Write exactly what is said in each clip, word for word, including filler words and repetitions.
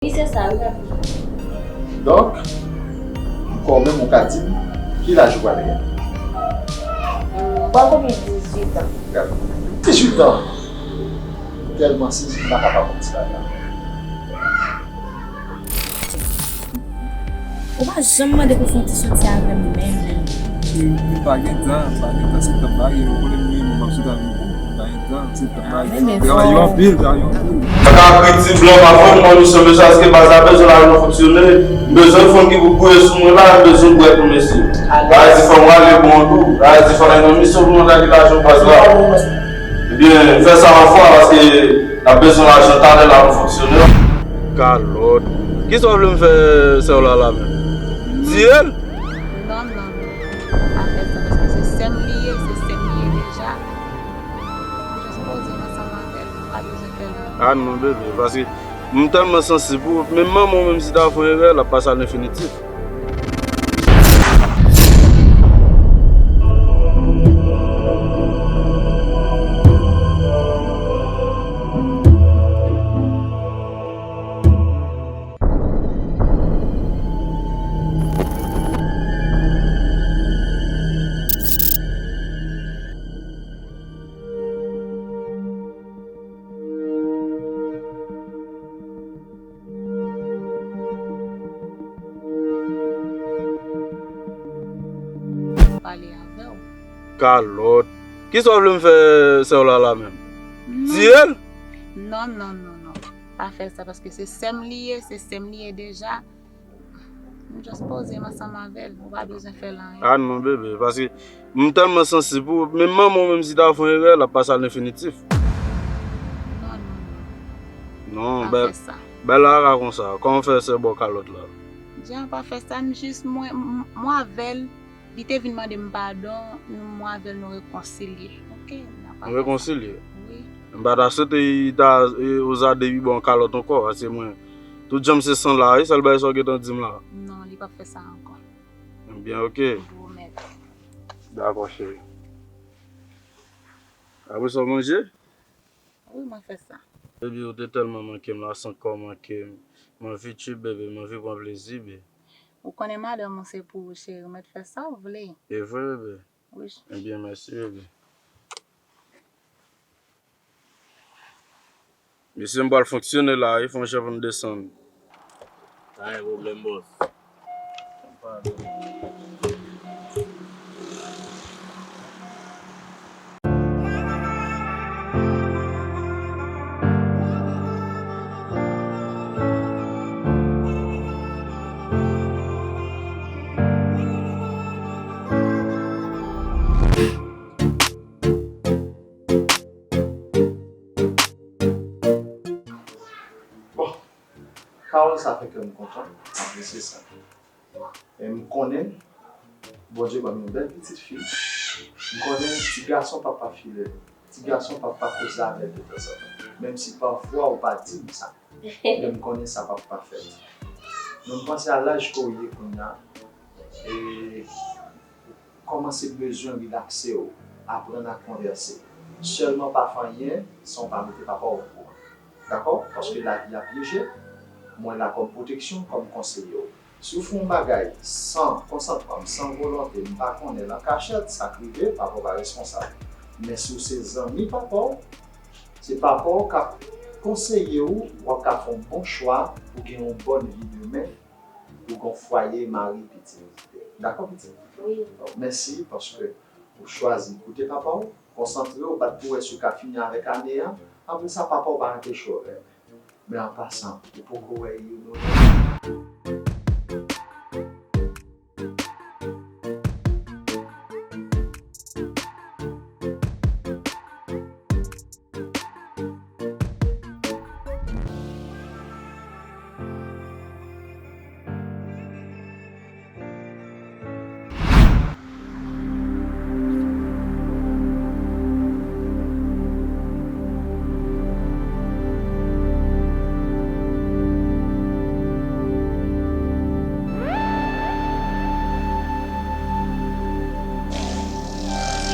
Wi, se sa, wi, papi. Donk, kòm ou ka di m, ki laj ou pral gen? M pral konpli dizuit an. Gad, dizuit an! M tèlman sezi, m pa ka pa konn ti bagay la. Ou pa janm mande pou fè yon ti soti avè m menm, menm. Cheri, m pa gen tan, m pa gen tan, se tan m pa gen, ou konnen m renmen w, m ap sot avè w, m pa gen tan, se tan m pa gen. Travay yo anpil, travay yo anpil. Sa ka kriti blan pa fò, mwen, misye, mesye, aske baz la bezwen lajan fonksyonè. M bezwen fanm ki pou gouye sou mwen la, m bezwen bwè tou, mesye. Sa vle di fò m rale bon tou. Sa vle di fò n al nan misyon pou nou rale lajan baz la. Ebyen, fè sa yon fwa, paske n ap bezwen lajan talè la pou fonksyone. Kalòt. Kisa w vle m fè sè w la la menm? Tiye l? Non, non, non, non. Pa fè sa, paske se sè m li ye, se sè m li ye deja. M jis poze m ansanm avè l, m pa bezwen fè l anyen. Ah non, bebe, paske m tèlman sansib pou ou, menm manman w menm si ta fè yon erè, l ap pase a lenfinitif. Pale avè w. Kalòt. Kisa w vle m fè sè w la la menm? Non. Tiye l? Non, non, non, non. Pa fè sa, paske se sè m li ye, se sè m li ye deja. M jis poze m ansanm avè l, ou pa bezwen fè l anyen. Ah non, bebe, paske m tèlman sansib pou ou, menm manman w menm si ta fè yon erè, l ap pase a lenfinitif. Non, non, non. Non, pa fè sa. Bèl la ka konsa, kòman w fè sè bò kalòt la? Jan pa fè sa, m jis mwen, m, m, mwen avè l, li te vin mande m padon, nou, mwen avè l nou rekonsilye. Oke, n ap fè sa. Nou rekonsilye? Wi. M pa ta swete li ta, e, oza depi bò yon kalòt ankò, paske mwen, tout jan m se san la, e sèl bagay sa w gentan di m la. Non, li p ap fè sa ankò. Ebyen, oke. M pwomèt. Dakò, cheri. Apre sa, w manje? Wi, mwen fè sa. Baby, ou te tèlman manke m la, san kò manke m. M anvi tchip, baby, m anvi pran plezi, baby. Ou konnen madanm ou se pou ou, cheri, ou mèt fè sa w vle. E vre, baby? Wi. Ebyen, mèsi, baby. Mesye, m pral fonksyone la, wi, fè yon jan pou m desann. Pa gen pwoblèm, bòs. Bon, pawòl sa fè kè m kontan, m apresye sa. E m konnen Bondye ban m yon bèl pitit fi. M konnen ti gason p ap pa file l. Ti gason p ap pa koze avè l detanzantan. Menm si pafwa ou pa di m sa. Men m konnen sa p ap pa fèt. Men m panse a laj ke w ye kounye a, e kòmanse bezwen rilakse w, aprann a konvèse. Sèlman pa fè anyen san w pa mete papa w okouran. Dakò? Paske lavi a pyeje. Mwen la kòm pwoteksyon, kòm konseye w. Si w fè yon bagay san konsantman m, san volonte m, m pa konnen l an kachèt, sa k rive, papa w pa responsab. Men si w se zanmi papa w, se papa w k ap konseye w, w ap ka fè yon bon chwa pou gen yon bòn vi demen, pou gen yon fwaye, mari, pitit. Dakò, pitit? Wi. Donk, mèsi paske ou chwazi koute papa w, konsantre w, bat pou wè si w ka fini avèk ane a. Apre sa, papa w pa rantre cho avè l. Men an pasan, ou poko wè Yono non.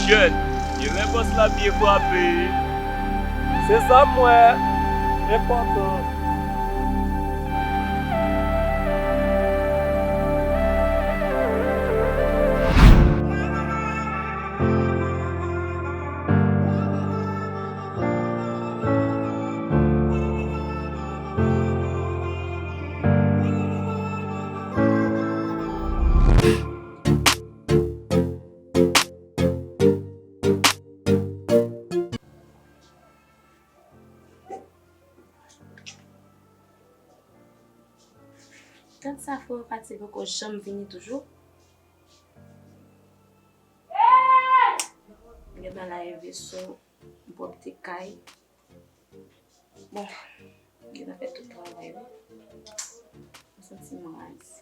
Shit, gen lè bòs la byen frape. Se sa m wè. Enpòtan. Gad sa, frè w pati, li poko janm vini toujou. Gentan lave veso, m pwòpte kay. Bon, gentan fè tout travay wi. M santi m raz.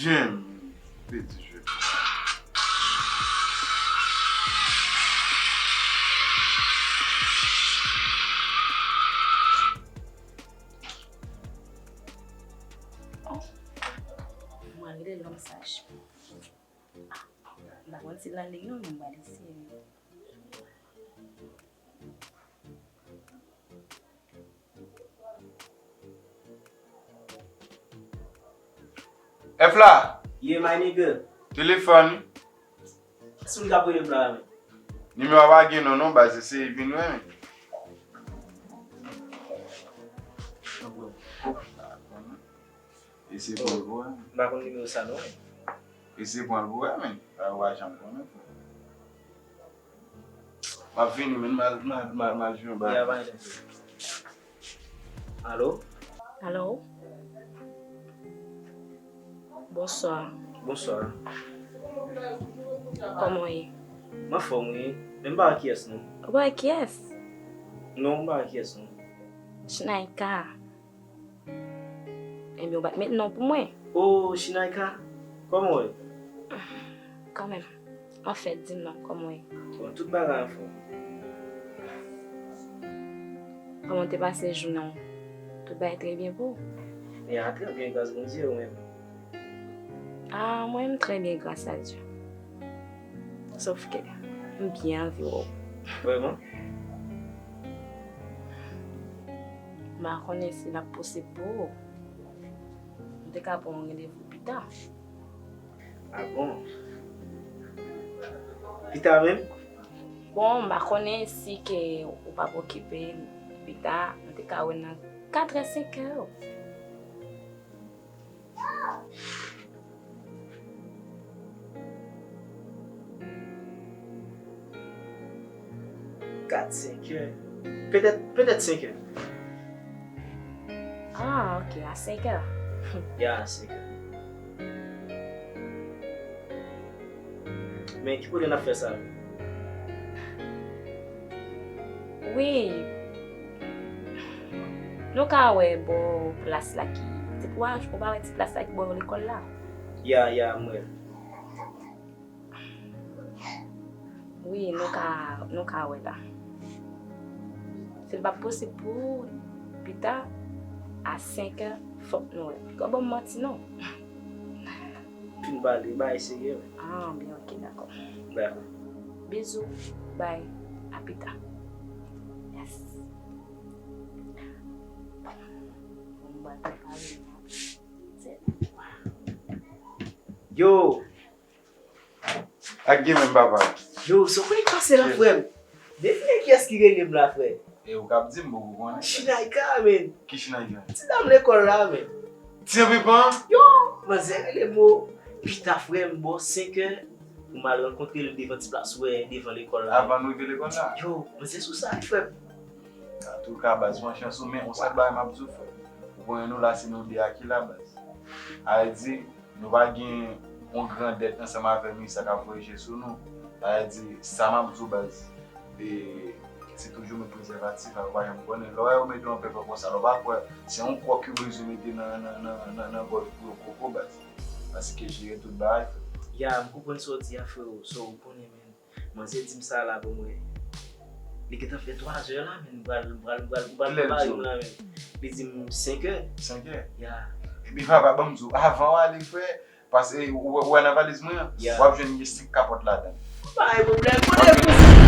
Damn, pèdi jwèt la. Oh, mwen rele lòm saj. Ah, m pa konn si l nan liy non, men m pral eseye. Efla! Yeah, my nigga. Telefòn. Kiyès moun k ap rele m la, men? Nimewo a pa gen non, non, baz, eseye vin wè, men. Eseye pran l pou wè, men. M pa konn nimewo sa, non, men. Eseye pran l pou wè, men. Ou pa janm konnen, frè. M ap vini, men, m al, m al, m al, m al jwe yon bagay. Ya, pa gen pwoblèm. Alo? Alo? Bonswa. Bonswa. Kòman w ye? M anfòm, wi. Men m pa wè kiyès, non. Ou pa wè kiyès? Non, m pa wè kiyès, non. Shinaika. Ebyen, ou pa t met non pou mwen. Oh, Shinaika, kòman w ye? Kanmenm. Anfèt, di m non, kòman w ye? Bon, tout bagay anfòm. Kòman w te pase jounen w? Tout bagay trè byen pou ou? Ya, trè byen, gras Bondye, ou menm? Ah, mwen menm trè byen, gras a Dye. Sòf ke m byen anvi wè w. Vrèman? M pa konnen si l ap posib pou ou. M te ka pran yon randevou pita. Ah bon? Pita menm? Bon, m pa konnen si ke ou p ap okipe pita, m te ka wè nan katrè, senkè. Kat, senkè. Petèt, petèt senkè. Ah, ok, a senkè. Ya, a senkè. Men ki kote n ap fè sa? Wi. Nou ka wè bò plas la ki, ti pwa, ou pa wè ti plas la ki bò lekòl la? Ya, ya, m wè. Wi, nou ka, nou ka wè la. Si l p ap posib pou ou, pita, a senkè, fòk nou wè. Piga w ban m manti non. Fin pale, bagay serye wi. Ah, byen, ok, dakò. Dakò. Bizou, bay, a pita. Yes. Bon, m pral prepare. Yo! Ak gen menm papa. Yo, so konnen k pase la, frè m? Devine kiyès ki rele m la, frè. E ou k ap di m, bon, ou konnen. Shinaika, men. Ki Shinaika? Ti dam lekòl la, men. Ti anpipan? Yo, manzè rele m o pita, frè m, bò senkè, pou m al rankontre l devan ti plas, wè, devan lekòl la. Avan nou rive lekòl la? Yo, manzè sou sa, frè m. Antouka, baz, pran chans ou, men yon sèl bagay m ap di w, frè. Ou konnen nou la, se nou de a ki la, baz. A vle di, nou pa gen yon gran dèt ansanm avè Melissa k ap voye je sou nou. Sa vle di, sa m ap di w, baz, e, se toujou met prezèvatif, ou pa janm konnen. Lè w wè yo mete w an pèpè konsa, lè w pa kwè, se yon kòk yo bezwen mete nan, nan, nan, nan, nan gòj pou yo koko, baz. Paske jere tout bagay, frè. Ya, m konprann sa w di a, freo. So, ou konnen, men. Manzè di m sa la, bon, mwen. Li gentan fè twa zè la, men m pral, m pral, m pral, m pral prepare m la, men. Li di m senkè. Senkè? Ya. Epi papa, ban m di w, avan w ale, frè, paske ou, ou wè nan valiz mwen an, ya, w ap jwenn gen senk kapòt ladan. Pa gen pwoblèm, kote pou sa?